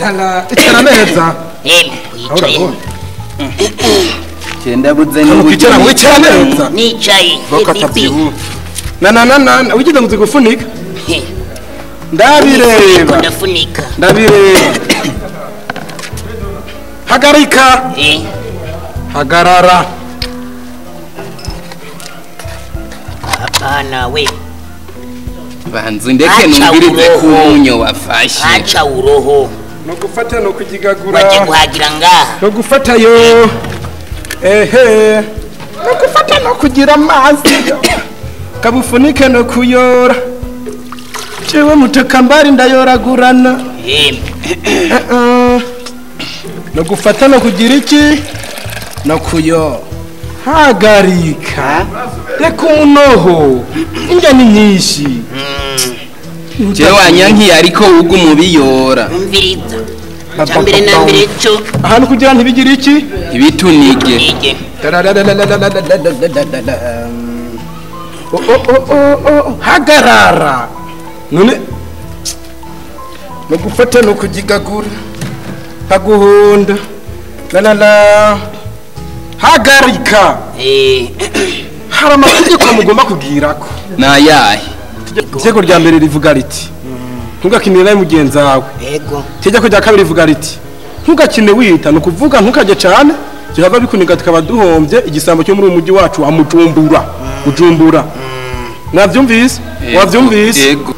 La icara neza. Wicaye. Genda buze n'ubugira wicara neza. Nicaye. Na na na na wigeze ngo gufunika? Ndabireba. Ndafunika. Ndabireba. Hagarika. Hagarara. Hapana we. Banzu ndeke numvirize ku munyo wafashe. Acha uroho. No gufata no kugigagura. Waje guhagira ngaha. No gufata yo. Ehe. No gufata no kugira amazi. Kabufunike no kuyora. Jewe mutakambari ndayoragurana. No gufata no kugira iki? No kuyo. Hagarika. Reka umunoho. Injya ni nyinshi. Jewe wanyankiye ariko ugu mubiyora. Umviriza. Cyambere na mbere cyo. Ahantu kugira ntibigira iki? Ibitunige. Oh, hagarara. None no gufata no kugigagura. Haguhunda. La la la. Hagarika. Hari amategeko mugomba kugirako. Nayahe? Itegeko rya mbere rivuga riti ntugakinire nawe mugenzi wawe. Yego. Itegeko rya kabiri rivuga riti ntugakine wita, ni ukuvuga ntukajye cyane tuhava bikuniga tukaba duhombye igisambo cyo muri uyu mujyi wacu wa Mujumbura. Bujumbura. Mwavyumvise? Wavyumvise? Yego.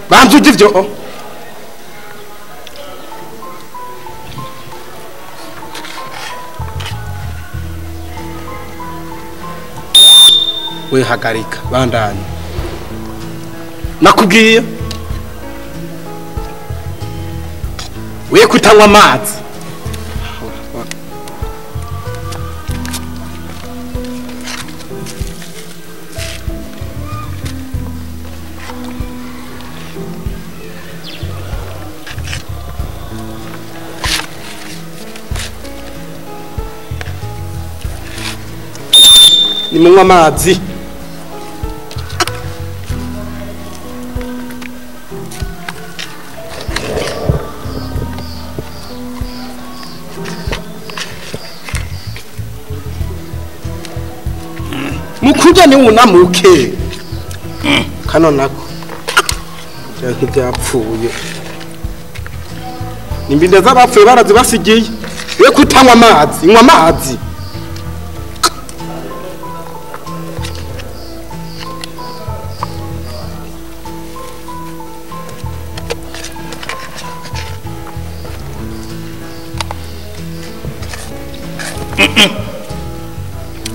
Banzu ivyo. We hagarika bandanye. Nakubwiye. We kutanywa amazi. Nimunywa amazi. Mukurya ni unamuke. Kano nako. Byapfuye. Nimbinde z'abapfuye barazibasigiye. We kutanywa amazi, nywa amazi.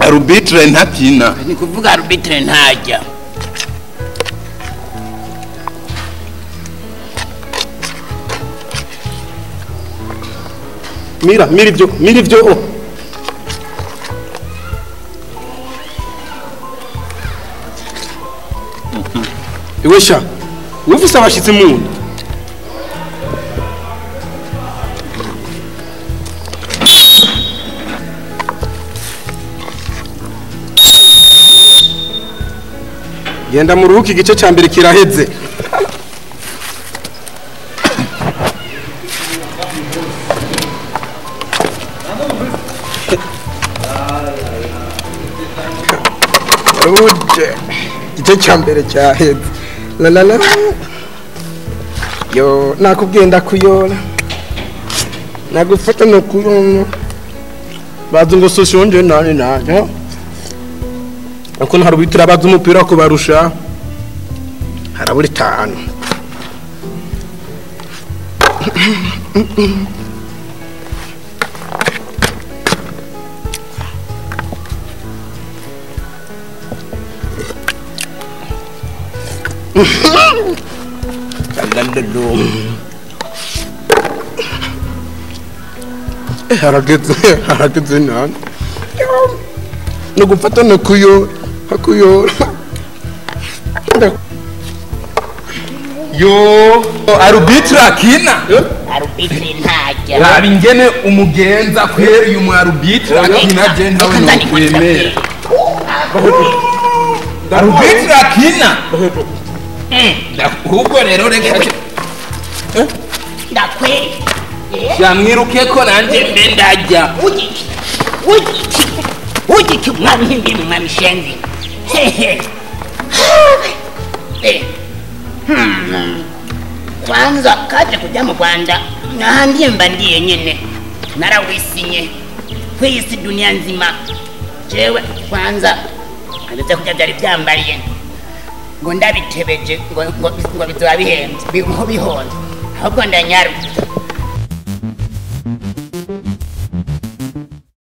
Arbitre ntakina. Ni kuvuga arbitre ntajya. Mira, mira ivyo, mira ivyo. Iwesha, ufise abashitsi munda. Genda muruhuke igice ca mbere kiraheze. Ruje igice ca mbere cyaheze. La la la. Yo nakubwiye ndakuyora. Nagufata no kuyona. Bazi ngo soshonje nani nani. Ako nharubitira bazi umupira ko barusha. Harabura 5. Harageze nani. No gufata no kuyora. Hakuyora. Yo, arbitre akina. Arbitre ntajya. Raba ingene umugenza kwera uyu mu arbitre akina, je ntawe nokwemera. Arbitre akina ahubwo rero reka Ndakweri. yamwiruke ko nanje mbe ndajya. Ugiki ugiki ugiki, mwami ndi mwami shenzi hehe. Eh. Kwanza kaje kujya mu Rwanda nahandiye mba ndiye nyene narawisinye kwisi dunia nzima. Jewe kwanza ibyo kurya byari byambariye ngo ndabitebeje ngo bizoba bihenze, ngo bihonze, ahubwo ndanyaruka.